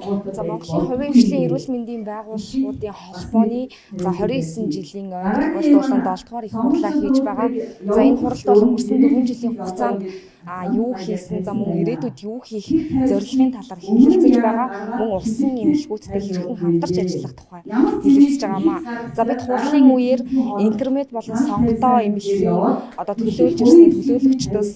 За, Монголын хувийн хвшлийн эрүүл мэндийн байгууллагуудын холбооны за 29 жилийн ойн тохиолдуулан 7 дугаар их хурлаа хийж байгаа. За, энэ хуралд бол өнгөрсөн 4 жилийн хугацаанд юу хийсэн, за мөн ирээдүйд юу хийх зорилгын талаар хэлэлцэж байгаа. Мөн улсын эмнэлгүүдтэй хэрхэн хамтарч ажиллах тухай хэлэлцэж байгаамаа. За, бид хурлын үеэр Интермед болон Сонгодоо эмнэлгийн одоо төлөөлж ирсэн төлөөлөгчдөөс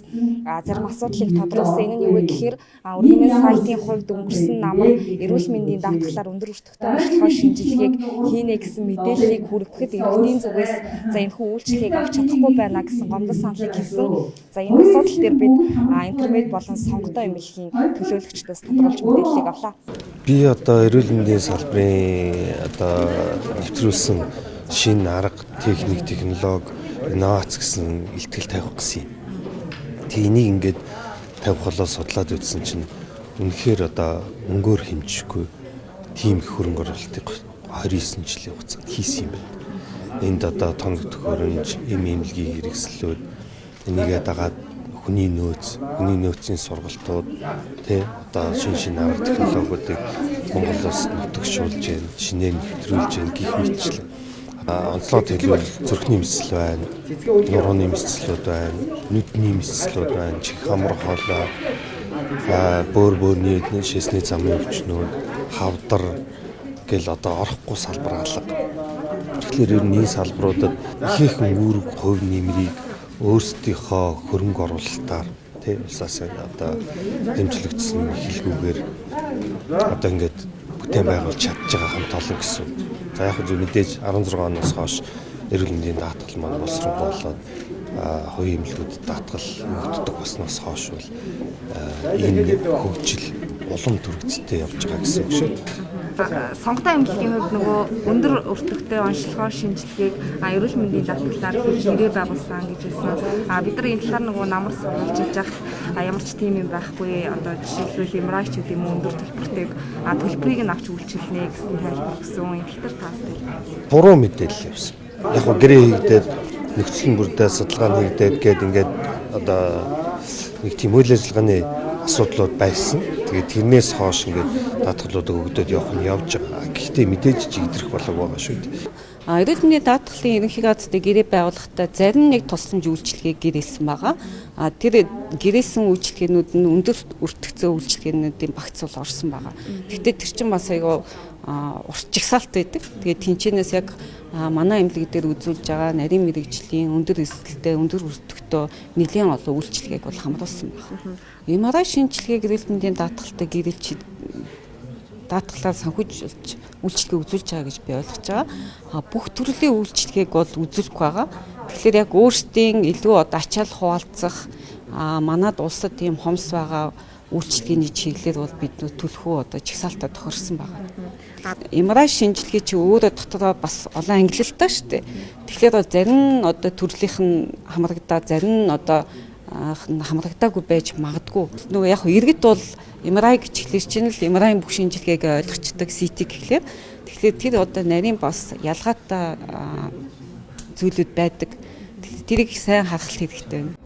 зарим асуудлыг тодруулсан. Энэ нь юу вэ гэхээр Өргөнмөн сайтын хувьд өнгөрсөн намар эрүүл мэндийн даатгалаар өндөр өртөгтэй оношилгоо шинжилгээг хийнэ гэсэн мэдээллийг хүргэхэд иргэдийн зүгээс за энэхүү үйлчилгээг авч чадахгүй байна гэсэн гомдол саналыг хэлсэн. За, энэ асуудал дээр бид Интермед болон Сонгодоо эмнэлгийн төлөөлөгчдөөс тодруулж мэдээллийг авлаа. Би одоо эрүүл мэндийн салбарын одоо нэвтрүүлсэн шинэ арга, техник, технологи, инновац гэсэн илтгэл тавих гэсэн юм. Тэг энийг ингээд тавих болоо судлаад үзсэн чинь үнэхээр одоо мөнгөөр хэмжихгүй тийм их хөрөнгө оруулалтыг 29 жилийн хугацаанд хийсэн юм байна. Энд одоо тоног төхөөрөмж, эм эмнэлгийн хэрэгслүүд, энийгээ дагаад хүний нөөц, хүний нөөцийн сургалтууд, тий, одоо шинэ шинэ арга технологиудыг Монгол улсад нутагшуулж байна, шинээр нэвтрүүлж байна гэх мэтчлэн. Онцлог хэлбэл зүрхний мэсэл байна, нурууны мэсэлүүд байна, нүдний мэсэлүүд байна, чих хамар хоолой, бөөр бөөрний шээсний замын өвчнүүд, хавдар гэл одоо орохгүй салбар алга. Тэгэхээр ер нь энэ салбаруудад ихээхэн үүрэг хувь нэмрийг өөрсдийнхөө хөрөнгө оруулалтаар, тий, улсаас одоо дэмжлэгдсэн хэлгүүгээр одоо ингээд бүтээн байгуулж чадж байгаа хамт олон гэсэн. За, яг зөв мэдээж 16 оноос хойш эрүүл мэндийн даатгал маань боловсронгуй болоод хувийн эмнэлгүүдэд даатгал өгөгддөг болсноос хойш бол энэ хөгжил улам төрөгцтэй явж байгаа гэсэн үг шүү дээ. Сонгодоо эмнэлгийн хувьд нөгөө өндөр өртөгтэй оношилгоо шинжилгээг эрүүл мэндийн даатгалаар хийх гэрээ байгуулсан гэж хэлсэн. Бид нар энэ талаар нөгөө намар сурвалжилж яхад ямар ч тийм юм байхгүй. Одоо жишээлбэл MRI ч гэдэг юм уу, өндөр төлбөртэйг төлбөрийг нь авч үйлчилнэ гэсэн тайлбар өгсөн. Энэ тал дээр таас тайлбар. Буруу мэдээлэл явсан. Яг го гэрээ хийгдээд, нөхцөл нь бүрдээ, судалгаа нь хийгдээд гээд ингээд одоо нэг тийм үйл ажиллагааны асуудлууд байсан. Тэгээд тэрнээс хойш ингээд даатгалуудыг өгдөд явах нь явж байгаа. Гэхдээ мэдээж чигдрэх болоог байгаа шүү дээ. Эрүүл мэндийн даатгалын ерөнхий газрын гэрээ байгуулахдаа зарим нэг тусламж үйлчилгээг гэрээлсэн байгаа. Тэр гэрээсэн үйлчилгээнүүд нь өндөр өртөгцөө үйлчилгээнүүдийн багц бол орсон байгаа. Гэхдээ тэр чинь бас айгүй урт жагсаалт байдаг. Тэгээд тэнчэнээс яг манай эмнэлэг дээр үзүүлж байгаа нарийн мэргэжлийн өндөр эсэлттэй, өндөр өртөгтөө нэлээн олон үйлчилгээг бол хамруулсан байна. MRI шинжилгээг эрүүл мэндийн даатгалтай гэрээлж даатгалаар санхүүжүүлж үйлчилгээ үзүүлж байгаа гэж би ойлгож байгаа. Бүх төрлийн үйлчилгээг бол үзүүлэхгүй байгаа. Тэгэхээр яг өөрсдийн илүү одоо ачаал хуваалцах, манад улсад тийм хомс байгаа үйлчилгээний чиглэлээр бол бид төлхөө одоо чагсаалтаа тохирсон байгаа. MRI шинжилгээ чи өөрөө дотороо бас олон ангилалтай шүү дээ. Тэгэхээр бол зарим нь одоо төрлийнх нь хамрагдаа, зарим нь одоо хамрагдаагүй байж магадгүй. Нөгөө яг иргэд бол MRI гэж чинь л MRI-ийн бүх шинжилгээг ойлгочдөг, CT гэхлээр. Тэгэхээр тэр одоо нарийн бас ялгаатай зүйлүүд байдаг. Тэрийг сайн харах хэрэгтэй байна.